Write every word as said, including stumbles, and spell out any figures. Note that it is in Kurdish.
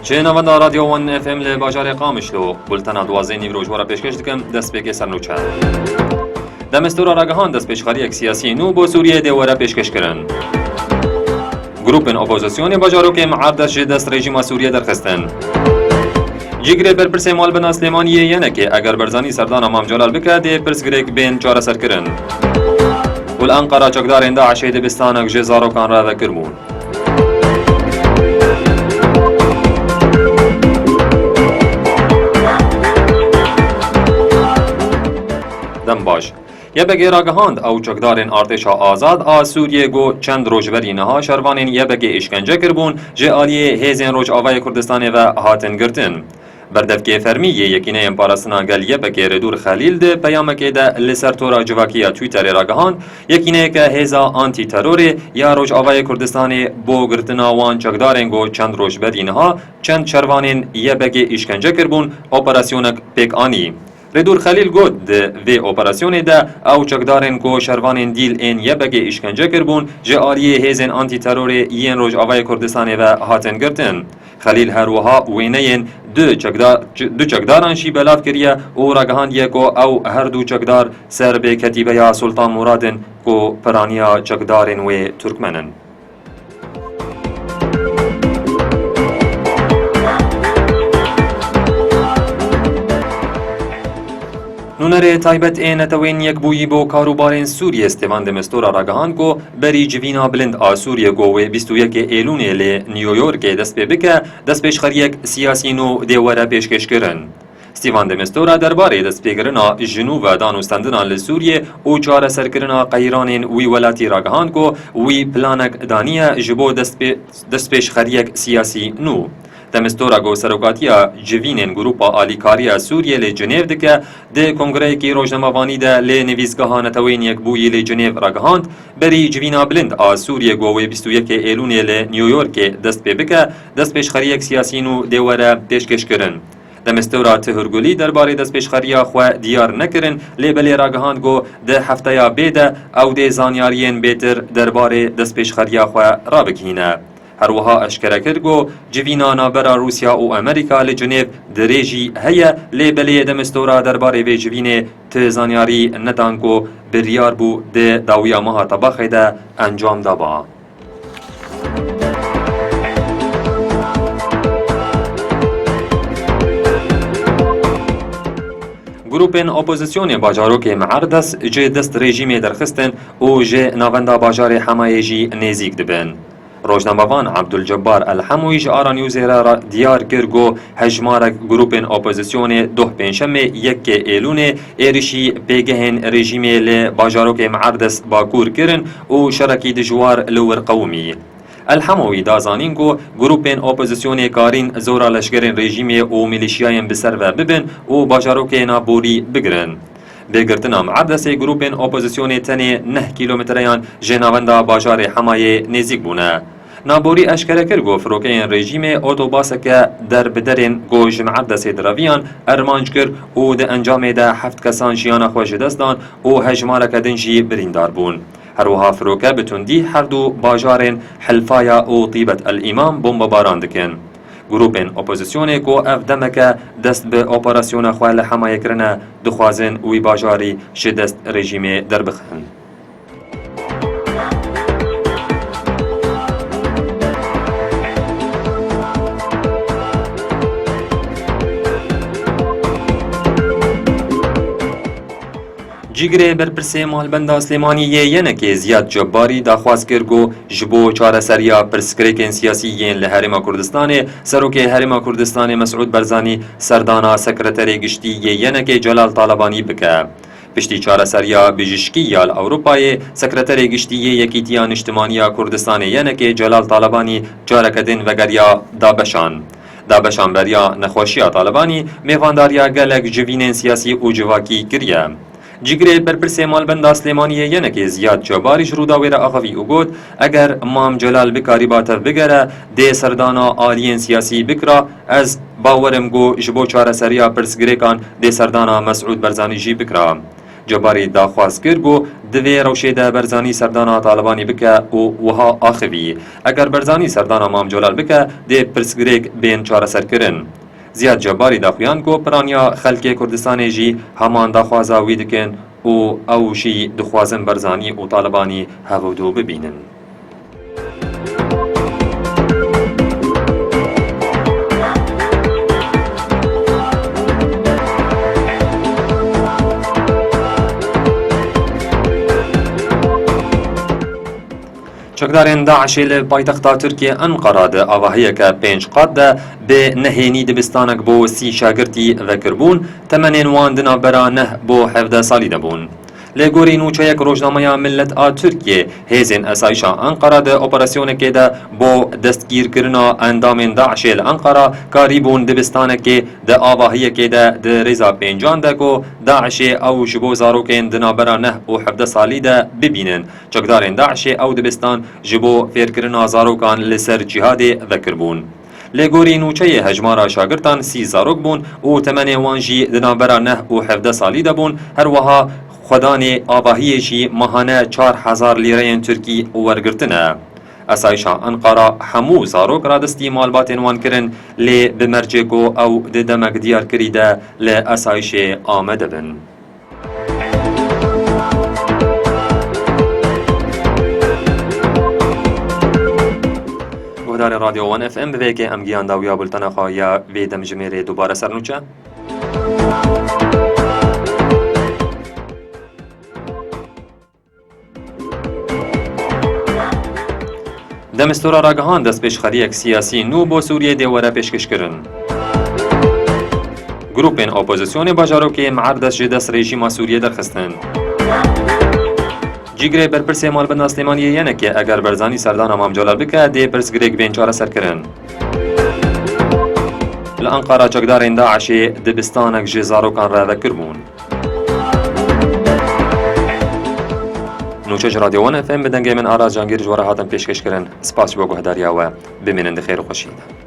Ji navenda Radyo One F M li bajarê Qamişlo, bultena duwazdeh nîv roj we re pêşkeş dikim, destpêkê sernûçe. Demestora ragihand destpêşxeriyek siyasî nû bo Sûriyeyê dê were pêşkeşkirin. Grûpên opozisyonê bajarokê Meardes ji dest rejîma Sûriyê derxistin. Cîgirê berpirsê malbenda Silêmaniyê Y N K'ê Eger Berzanî serdana Mam Celal bike, dê pirsgirêk bên çareserkirin. Û li Enqera çekdarên DAIŞê dibistanek ji zarokan re vekiribûn. Dem baş. Y P G ragihand, ew çekdarên Artêşa Azad a Sûriyê ku çend roj berî niha şervanên Y P G îşkence kiribûn, ji aliyê hêzên Rojavayê Kurdistanê ve hatin girtin. Berdevkê fermî yê Yekîneyên Parastina Gel Y P G Redûr Xelîl di peyamekê de li ser tora civakî ya Twitterê ragihand, yekîneyeke hêza antî-terorê ya Rojavayê Kurdistanê bo girtina wan çekdarên ku çend roj berî niha çend şervanên Y P G îşkence kiribûn, operasyonek pêk anî. Redûr Xelîl got, di vê operasyonê de ew çekdarên ku şervanên dîl ên Y P G îşkence kiribûn, ji aliyê hêzên antî-terorê yên Rojavayê Kurdistanê ve hatin girtin. Xelîl her wiha wêneyên du çekdar-, du çekdaran jî belav kiriye û ragihandiye ku ew her du çekdar ser bi ketîbeya Sultan Murad in ku piraniya çekdarên wê Turkmen in. Nûnerê taybet ê Netewên Yekbûyî bo Karûbarên Sûriyê Stêvan Demistura ragihand ku berî civîna bilind a Sûriyê ku wê bîst û yekê Êlûnê li New Yorkê dest pê bike, destpêşxeriyek siyasî nû dê were pêşkêşkirin. Stîvan de Mistura derbarê destpêkirina ji nû ve danûstendina li Sûriyê û çareserkirina qeyranên wî welatî ragihand ku wî planek daniye ji bo destpê-, destpêşxeriyek siyasî nû. De Mistura ku serokatiya civînên Grûpa Alîkariya Sûriyê li Cinêv dike, di kongreyekî rojnamevanî de li Nivîsgeha Neteweyên Yekbûyî li Cinêv ragihand, berî civîna bilind a Sûriyê ku wê bîst û yekê Êlûnê li New Yorkê dest pê bike, destpêşxeriyek siyasî nû dê were pêşkêşkirin. De Mistura Tihurgulî derbarê destpêşxeriya xwe diyar nekirin, lê belê ragihand ku di hefteya bê de ew dê zanyariyên bêtir derbarê destpêşxeriya xwe rabigihîne. Her wiha eşkere kir ku civîna navbera Rûsya û Amerîka li Cinêv dirêjî heye, lê belê De Mistura derbarê vê civînê ti zanyarî nedan ku biryar bû di dawiya meha Tebaxê de encam daba. Grûpên opozisyonê bajarokê Meerdes ji dest rejîmê derxistin û ji navenda bajarê Hemayê jî nêzîk dibin. Rojnamevan Abdulcebbar El Hemoyî ji Ara Newsê re ra-, diyar kir ku hejmarek grûpên opozisyonê doh pêncşemê yekê Êlûnê êrişî pêgehên rejîmê li bajarokê Meerdes Bakur kirin û şerekî dijwar li wir qewimî. El Hemawî da zanîn ku grûpên opozisyonê karîn zora leşkerên rejîmê û milîşiyayên bi ser ve bibin û bajarokê naborî bigirin. Bê girtina Meerdesê grûpên opozisyonê tenê neh kîlometreyan ji navenda bajarê Hemayê nêzîk bûne. Naborî eşkere kir ku firokeyên rejîmê otobaseke der bi derên ku ji Meerdesê direviyan armanc kir û di encamê de heft kesan jiyana xwe ji dest dan û hejmareke din jî birîndar bûn. Her wiha firoke bi tundî her du bajarên Helfaya û Tîbet El Îmam bombebaran dikin. Grûpên opozisyonê ku ev demeke dest bi operasyona xwe li Hemayê kirine, dixwazin wî bajarî ji dest rejîmê derbixin. Cîgirê berpirsê malbenda Silêmanî yê Y N K'ê Ziyad Cebbarî daxwaz kir ku ji bo çareseriya pirsgirêkên siyasî yên li Herêma Kurdistanê, Serokê Herêma Kurdistanê Mesûd Barzanî serdana Sekreterê Giştî yê Y N K'ê Celal Talebanî bike. Piştî çareseriya bijîşkî ya li Ewropayê, Sekreterê Giştî yê Yekîtiya Niştimanî ya Kurdistanê Y N K'ê Celal Talebanî careke din vegeriya Dabeşan. Dabeşan beriya nexweşiya Talebanî mêvandariya gelek civînên siyasî û civakî kiriye. Cîgirê berpirsê malbenda Silêmaniyê Y N K'ê Ziyad Cebarî ji Rûdawê re axivî û got, eger Mam Celal bikarîba tevbigere, dê serdana aliyên siyasî bikira, ez bawer im ku ji bo çareseriya pirsgirêkan dê serdana Mesûd Barzanî jî bikira. Cebarî daxwaz kir ku divê rewşê de Barzanî serdana Talibanî bike û wiha axivî, eger Barzanî serdana Mam Celal bike, dê pirsgirêk bên çareserkirin. Ziyad Cebarî daxuyan ku piraniya xelkê Kurdistanê jî heman daxwaza wî dikin û ew jî dixwazin Barzanî û Talibanî hevdû bibînin. Çekdarên DAIŞê li paytexta Tirkiyê Enqara di avahiyeke pênc qat de bi nehênî dibistanek bo sî şagirtî vekiribûn, temenên wan di navbera neh bo hevdeh salî de bûn. Lê gorî nûçeyek rojnameya Millet a Tirkiyê, hêzên esayişa Enqara di operasyonekê de bo destgîrkirina endamên DAIŞê li Enqara karîbûn dibistanekê di avahiyekê de di rêza pêncan de ku DAIŞê ew ji bo zarokên di navbera neh û hevdeh salî de bibînin. Çekdarên DAIŞê ew dibistan ji bo fêrkirina zarokan li ser cîhadê vekiribûn. Lê gorî nûçeyê hejmara şagirtan sî zarok bûn û temenê wan jî di navbera neh û hevdeh salî de bûn, her wiha xwedanê avahiyê jî mahane çar hezar lîreyên tirkî wergirtine. Esayişa Enqara hemû zarok radestî malbatên wan kirin, lê bi mercê ku ew di demek diyarkirî de li esayişê amade bin. Guhdarên Radyo One F M, bi vê yekê em gihan dawiya bultena xwe ya vê demjimêrê dubare ser nûçe. Demistora ragihand destpêşxeriyek siyasî nû bo Sûriyê dê were pêşkêşkirin. Grûpên opozisyonê bajarokê Mi'er dest ji dest rejîma Sûriyê derxistin. Cîgirê berpirsê malbenda Silêmaniyê yenekê eger Barzanî serdana Mam Celal bike, dê pirsgirêk bên çareserkirin. Li Enqara çekdarên DAIŞê dibistanek ji zarokan re vekiribûn. Nûçe ji Radyo One F M bi dengê min Aras Cangîr ji we re hatin pêşkêşkirin. Spas ji bo guhdariya we. Bimînin di xêr û xweşiyê de.